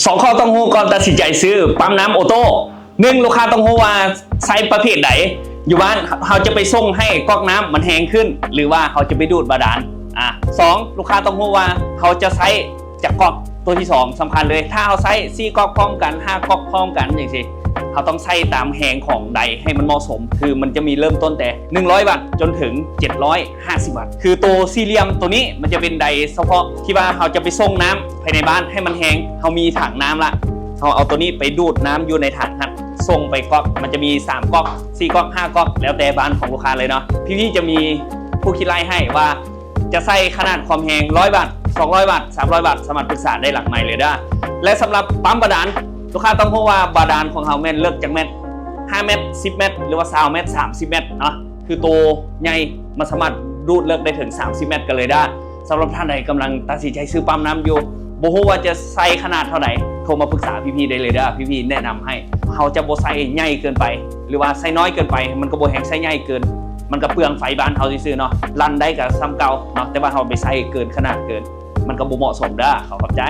ສອງຂໍ້ຕ້ອງຮູ້ກ່ອນຕັດສິນໃຈຊື້ປ້ຳນ້ຳໂອໂຕ້. ໜຶ່ງ ລູກຄ້າຕ້ອງຮູ້ວ່າໃຊ້ປະເພດໃດ. ຢູ່ບ້ານເຮົາຈະໄປສົ່ງໃຫ້ກອກນ້ຳມັນແຮງຂຶ້ນ ຫຼືວ່າເຮົາຈະໄປດູດບາດານ. ອາ ສອງ ລູກຄ້າຕ້ອງຮູ້ວ່າເຮົາຈະໃຊ້ຈັກກອກ. ຕົວທີສອງສຳຄັນເລີຍ ຖ້າເຮົາໃຊ້ສີ່ກອກພ້ອມກັນ ຫ້າກອກພ້ອມກັນຈັ່ງຊີ້ ເຮົາຕ້ອງໃຊ້ຕາມແຮງຂອງໃດໃຫ້ມັນເໝາະສົມ ຄືມັນຈະມີເລີ່ມຕົ້ນແຕ່ໜຶ່ງຮ້ອຍວັດຈົນເຖິງເຈັດຮ້ອຍ ຫ້າສິບວັດ. ຄືໂຕສີ່ຫຼ່ຽມໂຕນີ້ ມັນຈະເປັນໃດສະເພາະທີ່ວ່າເຮົາຈະໄປສົ່ງນ້ຳພາຍໃນບ້ານໃຫ້ມັນແຮງ. ເຮົາມີຖັງນ້ຳລະ ເຮົາເອົາໂຕນີ້ໄປດູດນ້ຳຢູ່ໃນຖັງຫັ້ນ ສົ່ງໄປກອກ. ມັນຈະມີສາມກອກ ສີ່ກອກ ຫ້າກອກ ແລ້ວແຕ່ບ້ານຂອງລູກຄ້າເລີຍເນາະ. ພີ່ໆຈະມີຜູ້ຄິດໄລ່ໃຫ້ວ່າຈະໃສ່ຂະໜາດຄວາມແຮງຮ້ອຍວັດ ສອງຮ້ອຍວັດ ສາມຮ້ອຍວັດ ສາມາດປຶກສາໄດ້ຫຼັງໄມເລີຍເດີ້. ແລະ ສຳລັບປ້ຳບາດານ ລູກຄ້າຕ້ອງຮູ້ວ່າບາດານຂອງເຮົາແມ່ນເລິກຈັກແມັດ ຫ້າແມັດ ສິບແມັດ ຫຼືວ່າຊາວແມັດ ສາມສິບແມັດເນາະ. ຄືໂຕໃຫຍ່ມັນສາມາດດູດເລິກໄດ້ເຖິງສາມສິບແມັດກັນເລີຍເດີ້. ສຳລັບທ່ານໃດກຳລັງຕັດສິນໃຈຊື້ປ້ຳນ້ຳຢູ່ ບໍ່ຮູ້ວ່າຈະໃສ່ຂະໜາດເທົ່າໃດ ໂທມາປຶກສາພີ່ໆໄດ້ເລີຍເດີ້. ພີ່ໆແນະນຳໃຫ້. ເຮົາຈະບໍ່ໃສ່ໃຫຍ່ເກີນໄປ ຫຼືວ່າໃສ່ນ້ອຍເກີນໄປ ມັນກໍບໍ່ແຮງ, ໃສ່ໃຫຍ່ເກີນ ມັນກໍເປືອງໄຟບ້ານເຮົາຊື່ໆເນາະ. ລັນໄດ້ກໍສ່ຳເກົ່າເນາະ ແຕ່ວ່າເຮົາໄປໃສ່ເກີນຂະໜາດເກີນ ມັນກໍບໍ່ເໝາະສົມເດີ້. ຂໍຂອບໃຈ.